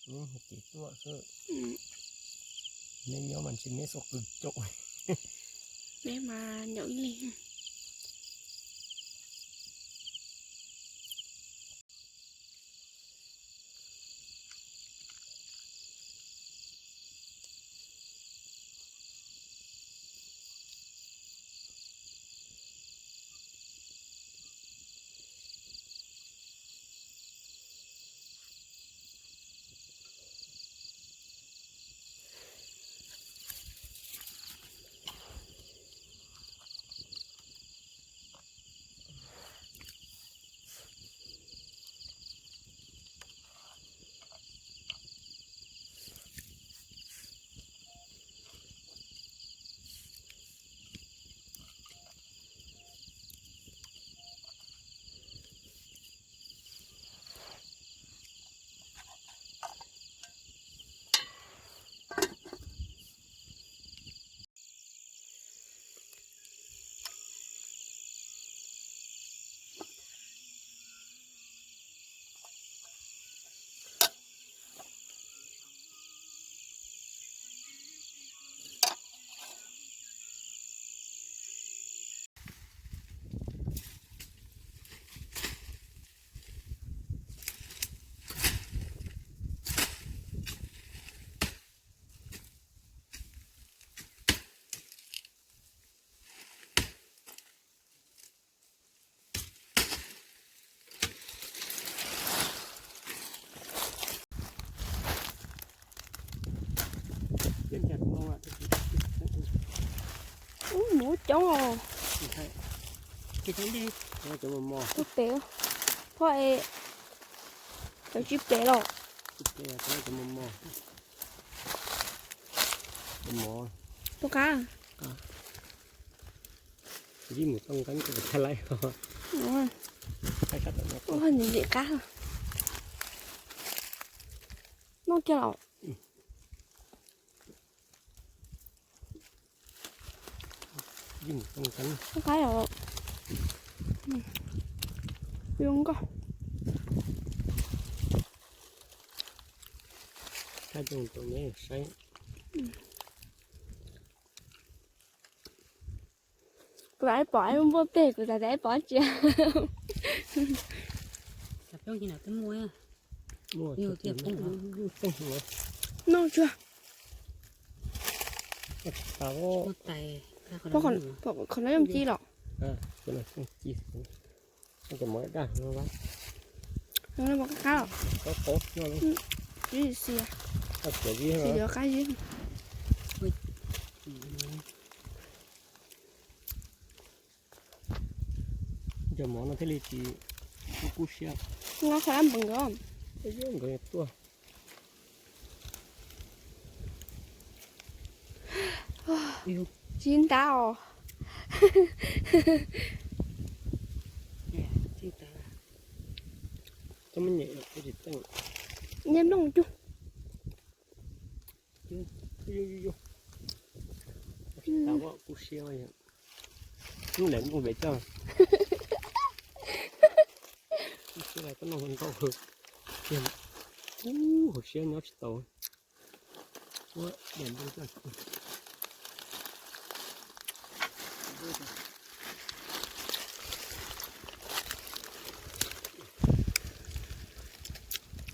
Neb hais tias tuaj xwb. Neb nyob mas ntshe neb xub qw caum. Neb mas nyaum ib leeg. Ub, mus coob os. Tus pem, phoj es cov tsib pem los. Tus qab. Ntxim qab. Noj kiag los. Noj qab os. Zoo nkauj. Kuv lam pom npua teg, kuv xav tias pom tsi. Noj tsuag. Qhov no yog ci los? Mov qab qab los? Xi, xi qab zib. Cov mov no thiaj li tsis kub kub siab. Nkawd tuaj. Tsis ntab os. Nyiaj nplooj cug. Kub siab. Lawv nplooj pem coj. Kub siab, koj noj nkauj. Ub, hauv siab nyob tsis tau.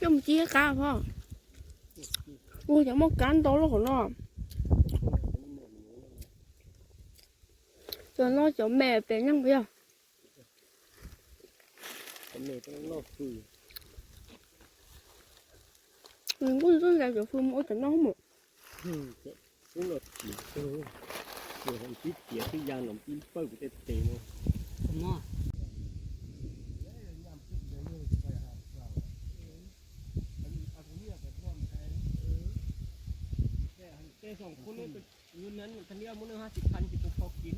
Coj mus ci qab os. Ua cov muaj kab ntau loj qhov no. Cov no cov me pem nyob yog. Nws kuj tub zais cov fw mus ua cov no mus. Tib tiav twb ya los pib pawj kuv tej tes no. Ces hom khub neb, yus neb tha niab muab neb hab tsis tha tsis pub phau kiv.